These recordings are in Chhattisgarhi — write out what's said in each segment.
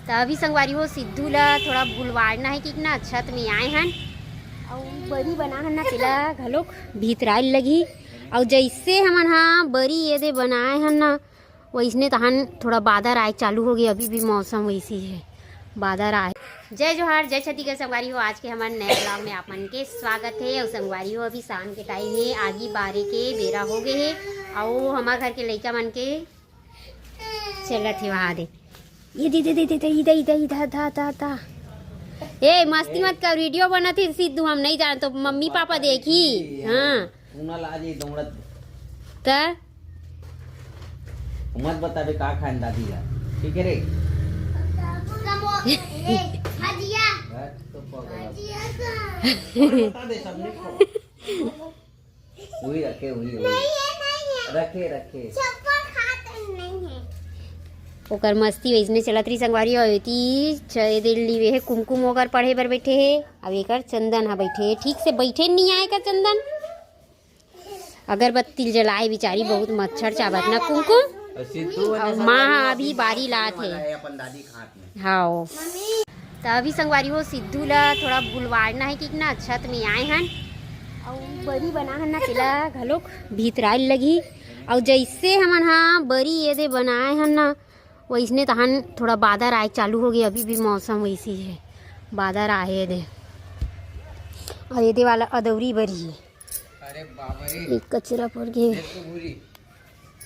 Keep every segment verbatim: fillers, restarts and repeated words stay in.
त अभी संगवारी हो, सिद्धू ला थोड़ा बुलवाना हे कि ना, छत में आए हन, अउ बरी बना हन ना, तेला घलोक भीतराय लगही। अउ जइसे हमन हा बरी एदे बनाए हन ना, वइसने तहन थोड़ा बादर आए चालू हो गे। अभी भी मौसम वइसी हे, बादर आए। जय जोहार, जय छत्तीसगढ़ संगवारी हो, आज के हमर नए vlog में आप मन के स्वागत हे। अउ संगवारी हो, अभी शाम के टाइम हे, आगी बारे के बेरा हो गे हे, अउ हमर घर के लइका मन के चलत हे वहाँ दे। ये दे, दे, दे, दे, दे, इधर, इधर, इधर, धा, धा, धा, धा। ए, मस्ती मत कर, वीडियो बनत हे सिद्धू, हम नहीं जान तो मम्मी पापा देखी। हाँ। तू ना ला जी दौड़त। त? मत बताबे का खान दादी ला। ठीक है रे? समो-, ए, भजिया। बस तो पगला। भजिया का? बता दे, सबने खाओ। वही रखे, वही, वही। नहीं है, नहीं है। रखे, रखे। चप्पल खाते नहीं है। ओकर मस्ती वइसने चलत रही संगवारी हो। एती छे दिन लीवे हे कुमकुम, ओकर पढ़े बर बैठे हे। अब एकर चंदन ह बैठे हे, ठीक से बैठे नहीं आए का चंदन। अगरबत्ती जलाए बिचारी, बहुत मच्छर चाबत ना कुमकुम। और सिद्धू वाला अउ माँ ह अभी बारी लात हे। वाला है अपन दादी के हाथ में। हाँ। त अभी संगवारी हो, सिद्धू ला थोड़ा बुलवाना हे कि ना, छत में आए हन, अउ बरी बना हन ना, तेला घलोक भीतराय लगही। अउ जइसे हमन हा बरी एदे बनाए हन ना, वइसने तहन थोड़ा बादर आए चालू हो गे। अभी भी मौसम वइसी हे, बादर आहे एदे। अउ एदे वाला अदौरी बरी हे। अरे बाबा रे। एक कचरा पड़ गे। देख तो भूरी।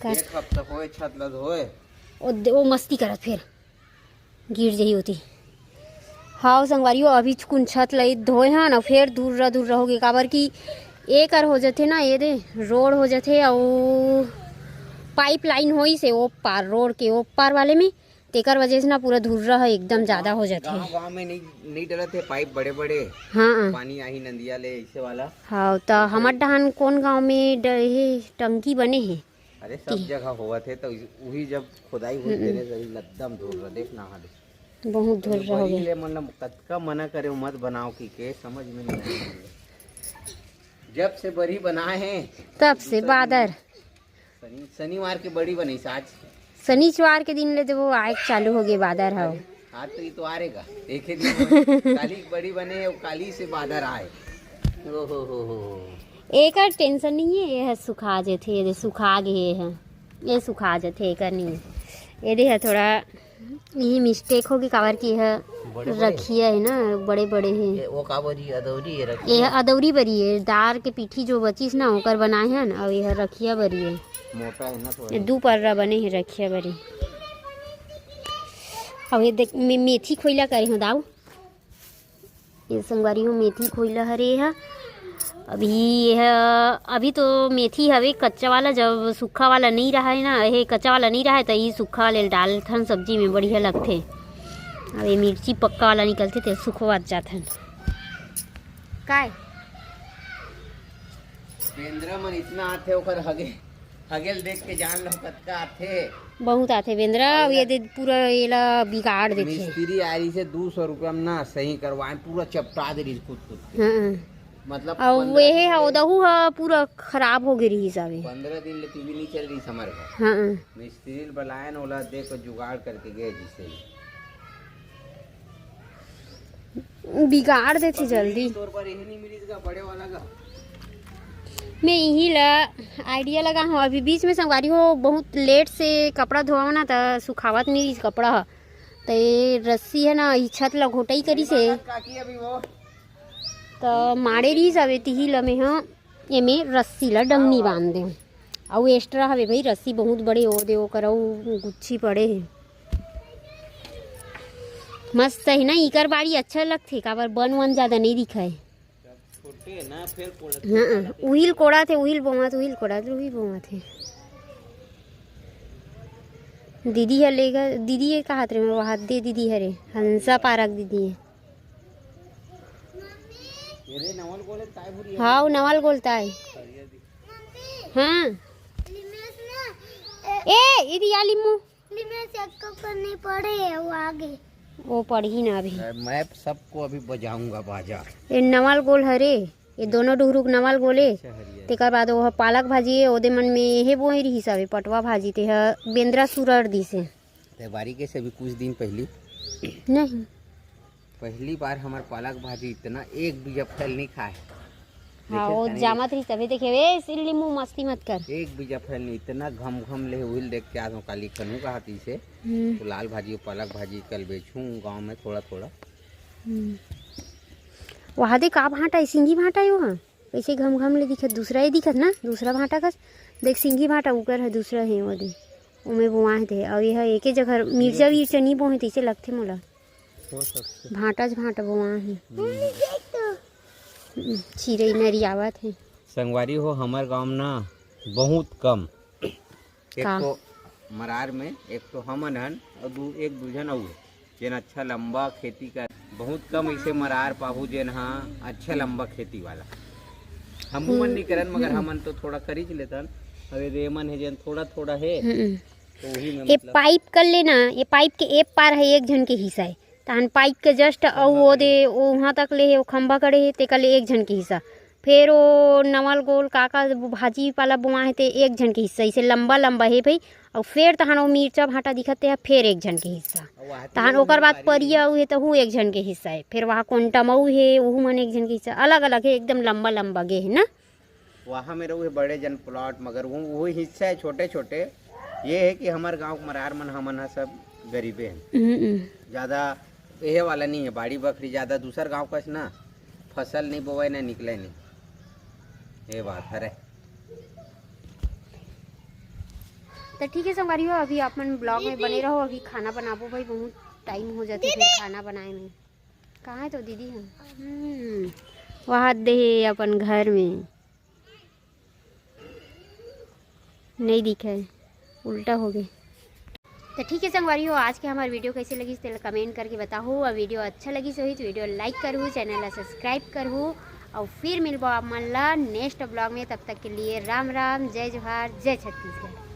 का? एक हफ्ता होए छत ला धोए। ओ दे-, ओ मस्ती करत फेर गिर जही ओती। हाव संगवारी हो, अभी कुन छत ला धोए हन, अउ फेर धुर्रा धुर्रा हो गे, काबर कि एकर हो जथे ना, एदे रोड हो जथे, अउ पाइप लाइन होइस हे ओ पार, रोड के ओ पार वाले में, तेकर वजह से ना पूरा धुर्रा ह एकदम ज्यादा हो जाथे। गाँव, गाँव में नहीं, नहीं डलत हे पाइप बड़े बड़े। हाँ। पानी आही नंदिया ले, ऐसे वाला। हाँ, त हमर डहान कौन गाँव में ड-, हे, टंकी बने हे? अरे, सब जगह होवत हे, त उही जब खोदाई होत हम्म। तेने जरी एकदम धुर्रा, देख ना हाल। बहुत धुर्रा हो वही गया। ले मन कतका मना करे, मत बनाओ की के, समझ में नहीं आया। जब से बरी बनाए हे, तब से दूसरा दिन बादर। शनि-, शनिवार के बड़ी बनिस आज। शनिचवार के दिन ले तो वो आए चालू हो गए बादर ह। अरे, आज तो इतवार हे गा, एक ही दिन हो गए। काली के बड़ी बने, वो काली से बादर आए। ओ हो हो हो हो। एकर टेंशन नहीं है, ये है सुखा जेथे, ये सुखा गए है, ये सुखा जेथे, एकर नहीं है। ये दे है थोड़ा, ये मिस्टेक होगी, काबर की है बड़े बड़े। रखिया है ना, बड़े बड़े हैं। ये वो का बोली, अदौरी है रखिया। ये अदौरी बरी है, दार के पीठी जो बचिस ना, ओकर बनाए हैं ना, और ये रखिया बरी है। मोटा है ना थोड़ा। ये दू पर्रा बने हैं रखिया बरी। अब ये देख, मे-, मेथी खोइला करे हो दाऊ। ये संगवारी हो, मेथी खोइला हरे ह। अभी ये ह, अभी तो मेथी हवे कच्चा वाला, जब सूखा वाला नहीं रहा है ना, ये कच्चा वाला नहीं रहा है, तो ये सूखा वाले डालथन सब्जी में, बढ़िया लगथे। अब ये मिर्ची पक्का वाला निकलथे, ते सुखवात जाथन। काय? बेंदरा मन इतना आथे, ओकर हगे, हगेल देख के जान लो कतका आथे। बहुत आथे बेंदरा, अउ ये दे पूरा एला बिगाड़ देथे। मिस्त्री आरी से दू सौ रुपया में ना सही करवाए, पूरा चपटा दे रही कूद कूद के। हाँ। मतलब अउ पंद्रह ये दिन ह, ले ओदहू ह पूरा खराब हो गे रहिस हवे। पंद्रह दिन ले टीवी नहीं चल रही हमर घर। हाँ। मिस्त्री ल बलायन, ओला देख जुगाड़ करके गए जिसे। बिगाड़ देथे जल्दी। तोर बर एहे नहीं मिलिस गा, बड़े वाला गा। मैं यही ला आइडिया लगा हूँ। अभी बीच में संगवारी हो, बहुत लेट से कपड़ा धोवा ना, त सुखावत नहीं रहिस कपड़ा ह। त ये रस्सी है ना, ये छत ला घोटाई करी से। काकी अभी वो त माड़े रहिस हवे तिही ला में ह। एमे रस्सी ला डंगनी बांध दे। अउ एक्स्ट्रा हवे भाई रस्सी, बहुत बड़े ओ दे, ओकर अउ गुच्छी पड़े हे। मस्त हे ना, इकर बाड़ी अच्छा लगथे, काबर बन वन ज्यादा नहीं दिखाए। छोटे ना, फेर कोड़त हाँ, उहिल कोड़ाथे, उहिल बोआथे, उहिल कोड़ाथे, उहिल बोआथे। दीदी ह लेगा, दीदी ये कहात रे, मैं वहाँ दे दीदी हरे, हंसा पारक दीदी है। ये रे नवल गोले ताय भूरी है। हाँ, वो नवल गोल ताय। हाँ। ए, इदी आली मुँह। मैं चेक करनी पड़े, वो आगे। वो पढ़ी ना अभी। मैं सबको अभी बजाऊंगा बाजा। ये नवल गोल हरे, ये दोनों डुहरुक नवल गोले। अच्छा, हरियर। तेकर बाद वो पालक भाजी है, ओदे मन में हे बोए रहिस हवे, पटवा भाजी, ते ह बेंदरा सुरर दिस हे। ते बारी के से अभी कुछ दिन पहली नहीं। पहली बार हमर पालक भाजी इतना एक बीजा फैल नहीं खाए। हाँ, देखे वो तनी जामत रही तभी देखे, ए, सिल्ली मुंह मस्ती मत कर। एक बीजा फैल नहीं, इतना घम घम ले उहिल देख के आज काली कनू कहा तीसे। हम्म। तो लाल भाजी और पालक भाजी कल बेचूं गांव में थोड़ा थोड़ा। हम्म। वहाँ दे का भांटा है, सिंगी भांटा है वहाँ। वैसे घम घम ले दिखत, दूसरा ही दिखत ना, दूसरा भांटा कस। देख सिंगी भांटा उकर है, दूसरा है वो दे। ओमे बोआए थे, और यह एके जगह मिर्चा विर्चा नहीं बोए तैसे लगथे मोला। हो सकथे। भांटा ज भांटा बोआए हे। हम्म। हम्म, चिरई नरियावत हे। संगवारी हो, हमर गांव ना बहुत कम। एक का? तो मरार में एक तो हमन हन और दू, एक दू झन अउ हे, जेन अच्छा लंबा खेती कर। बहुत कम ऐसे मरार पाहू जेन हा अच्छा लंबा खेती वाला। हम मन नहीं करन, मगर हम्म। हमन तो थोड़ा करिच लेतन। अरे रेमन हे जेन थोड़ा थोड़ा हे, हम्म। तो वही में ये मतलब पाइप कर लेना, ये पाइप के ए पार है एक झन के हिस्सा है, तहन पाइप के जस्ट अउ खंभा वो करे। दे वहाँ तक ले हे, वो खंभा करे हे, तेकर ले एक झन के हिस्सा। फिर वो नवल गोल काका भाजी पाला बोआ है, ते एक झन के हिस्सा, इसे लंबा लंबा है भाई। और फिर तहन वो मिर्चा भांटा दिखत हे, फिर एक झन के हिस्सा। और वहाँ तहन तो ओकर बाद बारी परिया अउ हे, तहू एक झन के हिस्सा है। फिर वहाँ कोंटम अउ हे, वहू मन एक झन के हिस्सा, अलग अलग है, एकदम लंबा लंबा गे है ना। वहाँ में रहू है बड़े जन प्लॉट, मगर वो, वो हिस्सा है छोटे छोटे। ये है कि हमारे गांव के मरार मन, हमन ह सब गरीबे हैं। हम्म, हम्म। ज़्यादा यह वाला नहीं है, बाड़ी बखरी ज़्यादा दूसर गांव कस ना फसल नहीं बोवाए, ना निकले नहीं। ये बात हरे। तो ठीक है संगवारी हो, अभी आप मन ब्लॉग में बने रहो। अभी खाना बनाबो भाई, बहुत टाइम हो जाथे फिर खाना बनाए में। कहाँ है तो दीदी हम? हम्म, वहाँ दे अपन घर में नहीं दिखे, उल्टा हो गए। तो ठीक है संगवारी हो, आज के हमार वीडियो कैसे लगिस तेला कमेंट करके बताहू, और वीडियो अच्छा लगिस होही तो वीडियो लाइक करहू, चैनल ला सब्सक्राइब करहू, और फिर मिलबो आप मन ला नेक्स्ट ब्लॉग में। तब तक के लिए राम राम, जय जोहार, जय छत्तीसगढ़।